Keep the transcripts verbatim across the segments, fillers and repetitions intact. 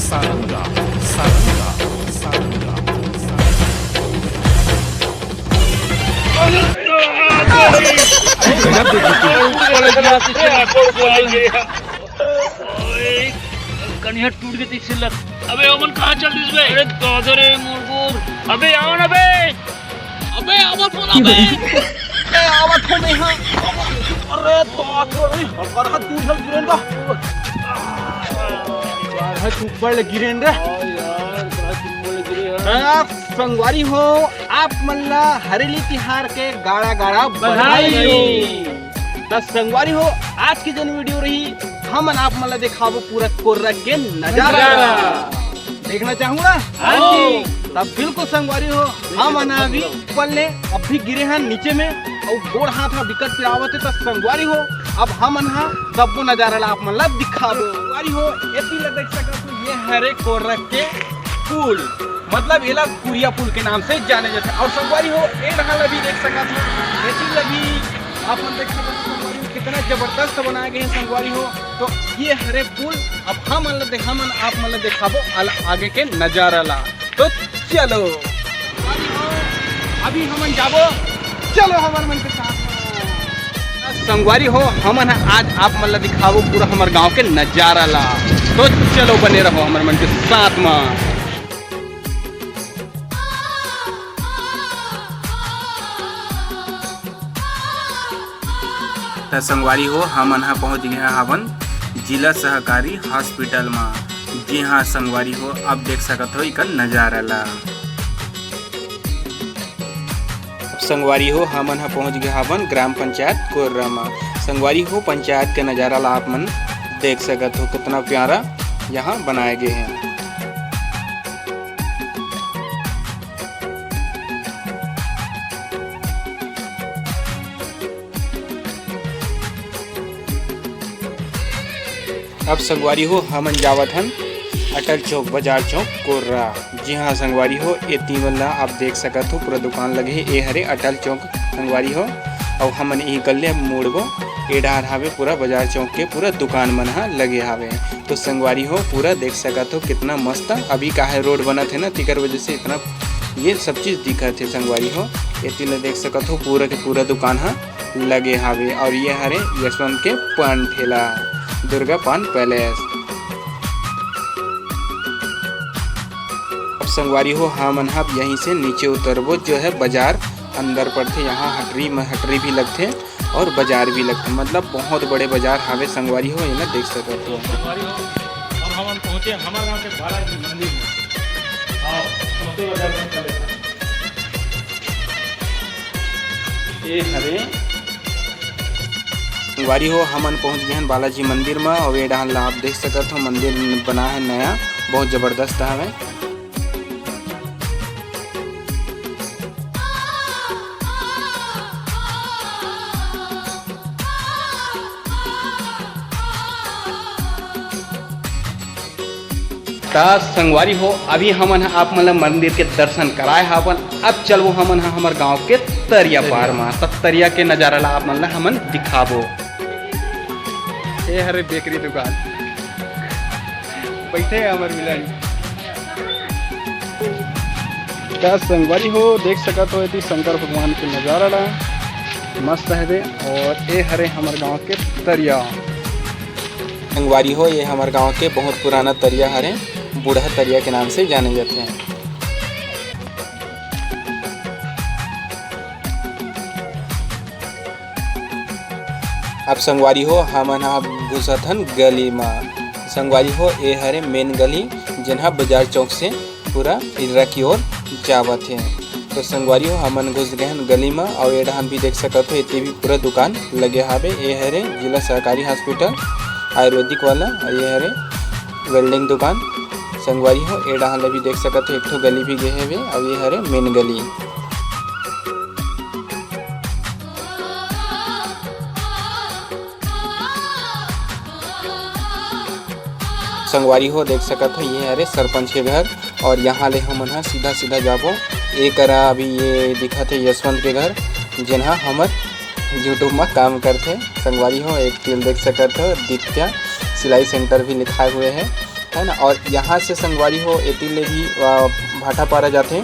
सारंगा, सारंगा, सारंगा, सारंगा। कनिहा टूट गई थी सिलक। अबे ओमन कहाँ चल दिस बे? अरे दादा रे मोर गोर। अबे आओ ना बे। अबे आवत हो ना बे। ए, आवत हो मैं हाँ। अरे दादा रे, हमारा दूर से गिरेन बा। यार, है ऊपर ले गिरेन रे। हाँ यार, बड़ा चिंबल गिरे हैं। हाँ, संगवारी हो, आप मन ला हरेली तिहार के गाड़ा गाड़ा बधाई। बधाई। त संगवारी हो, आज की जन वीडियो रही, हमन आप मन ला दिखाबो पूरा कोर्रा के नजारा। नजारा। देखना चाहूँ ना? हाँ जी। त बिल्कुल संगवारी हो, हमन अभी ऊपर ले अभी गिरे हन नीचे में, अउ गोड़ हाथ ह बिकट पिरावत हे। त संगवारी हो, अब हमन ह सब्बो नजारा ला आप मन ला दिखाबो। संगवारी हो, एती ला देख सकत हो, ये हरे कोर्रा के पुल, मतलब एला कुरिया पुल के नाम से जाने जाथे। अउ संगवारी हो, ए डहार ला भी देख सकत हो, एती ला भी आप मन देख सकत हो संगवारी हो, कितना जबरदस्त बनाए गए हे संगवारी हो। तो ये हरे पुल, अब हमन ला देख-, हमन आप मन ला दिखाबो अल-, आगे के नजारा ला। तो चलो संगवारी हो, अभी हमन जाबो, चलो हमर मन के साथ में। संगवारी हो, हमन ह आज आप मन ला दिखाबो पूरा हमर गांव के नजारा ला। तो चलो बने रहो हमर मन के साथ में। त संगवारी हो, हमन ह पहुंच गए हावन जिला सहकारी हॉस्पिटल म। जी हाँ संगवारी हो, अब देख सकत हो इकर नजारा ला। अब संगवारी हो, हमन ह पहुंच गए हावन ग्राम पंचायत कोर्रा म। संगवारी हो, पंचायत के नजारा ला आप मन देख सकत हो, कितना प्यारा यहाँ बनाए गए हे। अब संगवारी हो, हमन जावत हन अटल चौक, बाजार चौक, कोर्रा। जी हाँ संगवारी हो, ये तीन ला आप देख सकत हो, पूरा दुकान लगे हे। ए हरे अटल चौक संगवारी हो, अउ हमन इही गल्ले अब मुड़बो। ए डहार हावे पूरा बाजार चौक के पूरा दुकान मन ह लगे हावे। तो संगवारी हो, पूरा देख सकत हो कितना मस्त, अभी का है रोड बनत हे ना, तेकर वजह से इतना ये सब चीज दिखत हे संगवारी हो। एती ले देख सकत हो पूरा के पूरा दुकान ह लगे हावे। और ये हरे यशवंत के पान ठेला, दुर्गा पान पैलेस। अब संगवारी हो, हमन ह यहीं से नीचे उतरबो, जो है बाजार अंदर पड़थे। यहाँ हटरी म-, हटरी भी लगथे और बाजार भी लगथे, मतलब बहुत बड़े बाजार हावे संगवारी हो, एला देख सकत हो। संगवारी हो, अब हमन पहुँचे हमर गाँव के बालाजी मंदिर में। आओ, छोटे बाजार में चले। ए हरे संगवारी हो, हमन पहुंच गए हन बालाजी मंदिर म। अउ ए डहान ला आप देख सकत हो, मंदिर बना है नया, बहुत जबरदस्त हवे। त संगवारी हो, अभी हमन ह आप मन ल मंदिर के दर्शन कराए हावन। अब चलबो हमन ह हमर गांव के तरिया पार म, त तरिया के नजारा ला आप मन ल हमन दिखाबो। ए हरे बेकरी दुकान, बैठे हे हमर मिलन। त संगवारी हो, देख सकत हो एती शंकर भगवान के नजारा ला, मस्त हवे। और ए हरे हमर गांव के तरिया। संगवारी हो, ये हमर गांव के बहुत पुराना तरिया हरे, बूढ़ा तरिया के नाम से जाने जाथे। अब संगवारी हो, हमन ह घुसत हन गली म। संगवारी हो, ए हरे मेन गली, जेन ह बाजार चौक से पूरा इर्रा की ओर जावत हे। तो संगवारी हो, हमन घुस गए हन गली म, अउ ए डहान भी देख सकत हो, एती भी पूरा दुकान लगे हावे। ए हरे जिला सहकारी हॉस्पिटल आयुर्वेदिक वाला, अउ ए हरे वेल्डिंग दुकान। संगवारी हो, ए डहान ल भी देख सकत हो, एक ठो गली भी गे हेवे, अउ ए हरे मेन गली। संगवारी हो, देख सकत हो, ये हरे सरपंच के घर। और यहाँ ले हमन ह सीधा सीधा जाबो। ए करा अभी ये दिखत हे यशवंत के घर, जेन ह हमर YouTube म काम करथे। संगवारी हो, एक टील देख सकत हो, दित्या सिलाई सेंटर भी लिखाए हुए हे। है ना। और यहाँ से संगवारी हो एती ले भी, अ, भाटापारा जाथे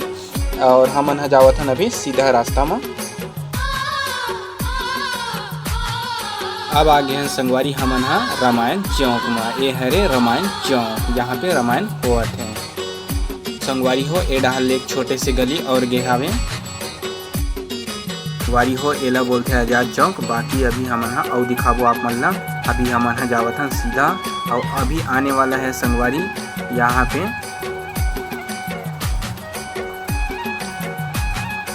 और हमन ह जावत हन अभी सीधा रास्ता म। अब आ गे हन संगवारी हमन ह रामायण चौक म। ए हरे रामायण चौक, जहाँ पे रामायण होवत हे। संगवारी हो, ए डहर ले एक छोटे से गली और गे हावे। संगवारी हो, एला बोलथे आजाद चौक। बाकी अभी हमन ह अउ दिखाबो आप मन ला। अभी हमन ह जावत हन सीधा, अउ अभी आने वाला है संगवारी यहाँ पे।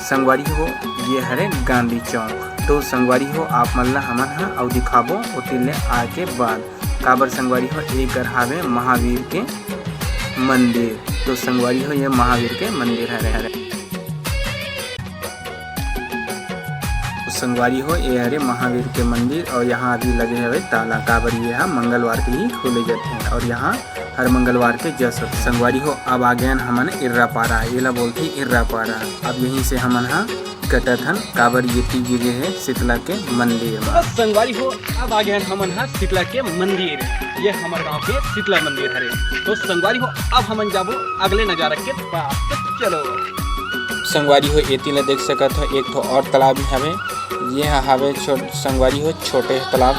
संगवारी हो, ये हरे गांधी चौक। तो संगवारी हो, आप मन ला हमन ह अउ दिखाबो ओती ले आके बाद। काबर संगवारी हो, एकर हावे महावीर के मंदिर। तो संगवारी हो, ये महावीर के मंदिर हरे, हरे। तो संगवारी हो, ये हरे महावीर के मंदिर और यहाँ अभी लगे हवे ताला, काबर ये ह मंगलवार के ही खोले जाथे और यहाँ हर मंगलवार के जस होथे। संगवारी हो, अब आ गेन हमन इर्रापारा, एला बोलथे इर्रापारा। अब यहीं से हमन ह कटत हन, काबर ये ती गिरे हे शीतला के मंदिर म। बस संगवारी हो, अब आ गेन हमन ह शीतला के मंदिर। ये हमर गांव के शीतला मंदिर हरे। तो संगवारी हो, अब हमन जाबो अगले नजारा के पास। तो चलो। संगवारी हो, एती ला देख सकत हो, एक ठो और तालाब हवे। ये ह हावे छोट-, संगवारी हो, छोटे तालाब।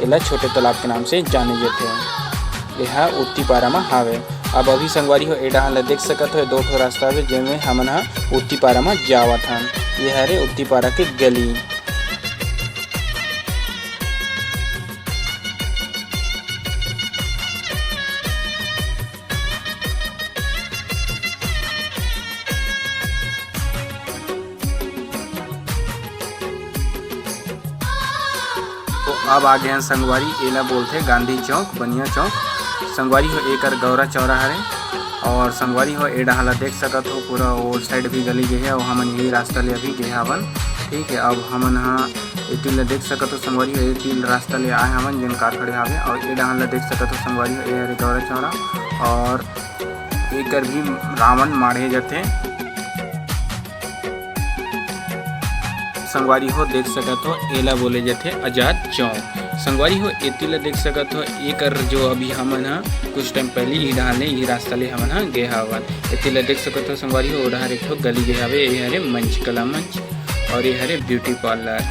एला छोटे तालाब के नाम से जाने जाथे। ये ह उत्तीपारा म हावे। अब अभी संगवारी हो, ए डहान ला देख सकत हो, दो ठो रास्ता हवे, जेमे हमन ह उत्तीपारा म जावत हन। ये हरे उत्तीपारा के गली। तो अब आ गेन संगवारी, एला बोलथे गांधी चौक, बनिया चौक। संगवारी हो, एकर गौरा चौरा हरे। और संगवारी हो, ए डहान ला देख सकत हो, पूरा वो side भी गली गे हे, और हमन यही रास्ता ले अभी गे हावन। ठीक है, अब हमन ह एती ला देख सकत हो संगवारी हो, एती रास्ता ले आए हावन, जेन कार खड़े हावे, और ए डहान ला देख सकत हो संगवारी हो, ए हरे गौरा चौरा, और एकर भी रावण माढ़े जथे। संगवारी हो, देख सकत हो, एला बोले जथे आजाद चौक। संगवारी हो, एती ला देख सकत हो, एकर जो अभी हमन ह कुछ time पहले ई डहान ले, ई रास्ता ले हमन ह गे हावन। एती ला देख सकत हो संगवारी हो, ओ डहार एक ठो गली गे हावे, ए हरे मंच, कला मंच, और ए हरे beauty parlour।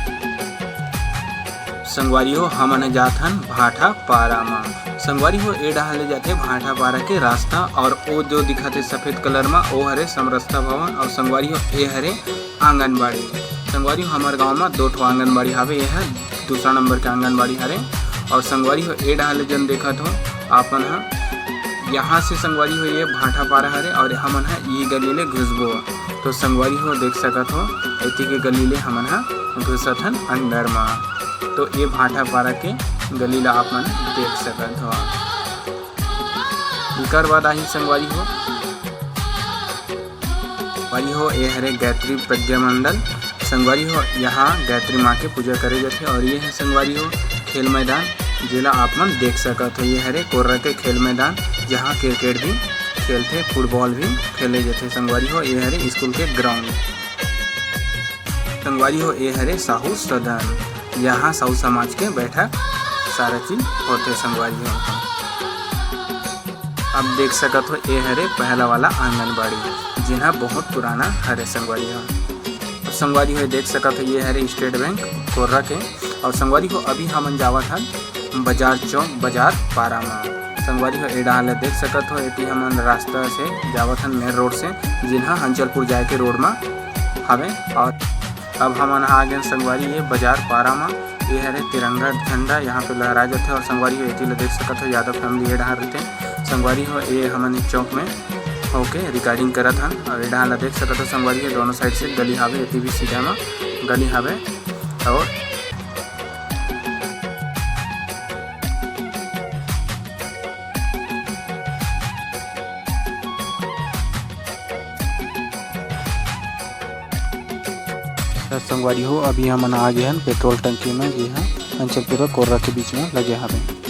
संगवारी हो, हमन ह जात हन भाटापारा म। संगवारी हो, ए डहार ले जाथे भाटापारा के रास्ता, और ओ जो दिखत हे सफेद colour म, ओ हरे समरसता भवन। और संगवारी हो, ए हरे आंगनबाड़ी। संगवारी हो, हमर गांव म दो ठो आंगनबाड़ी हावे, ए ह दूसरा नंबर के आंगनबाड़ी हरे। और संगवारी हो, ए डहार ले जन देखत हो, आप मन ह यहाँ से संगवारी हो, ये भाटापारा हरे, और हमन ह ई गली ले घुसबो। तो संगवारी हो, देख सकत हो, एती के गली ले हमन ह घुसत हन अंदर म। तो ये भाटापारा के गली ला आप मन देख सकत हो। इकर बाद आही संगवारी हो, संगवारी हो, ए हरे गायत्री प्रज्ञा मंडल। संगवारी हो, यहाँ गायत्री माँ के पूजा करे जाथे। और ये है संगवारी हो, खेल मैदान, जेला आप मन देख सकत हो। ये हरे कोर्रा के खेल मैदान, जहाँ cricket भी खेलथे, football भी खेले जाथे। संगवारी हो, ये हरे स्कूल के ground। संगवारी हो, ए हरे साहू सदन, यहाँ साहू समाज के बैठक सारा चीज होथे संगवारी हो। अब देख सकत हो, ए हरे पहला वाला आंगनबाड़ी, जेन ह बहुत पुराना हरे संगवारी हो। अब संगवारी हो, देख सकत हो, ये हरे State Bank कोर्रा के। और संगवारी हो, अभी हमन जावत हन बाजार चौक, बाजार पारा म। संगवारी हो, ए डहार ल देख सकत हो, एती हमन रास्ता से जावत हन main road से, जेन ह हंचलपुर जाए के road म हवे। और अब हमन आ गेन संगवारी ये बाजार पारा म। ये हरे तिरंगा झंडा, यहाँ पे लहराए जाथे। और संगवारी हो, एती ल देख सकत हो, यादव family ए डहार रहिथे। संगवारी हो, ये हमन एक चौक में होके recording करत हन। और ए डहार ल देख सकत हो संगवारी हो, दोनों side से गली हावे, एती भी सीधा म गली हावे। और त संगवारी हो, अभी हमन आ गे हन petrol टंकी में, जे ह अंचलपुर अउ कोर्रा के बीच में लगे हवे।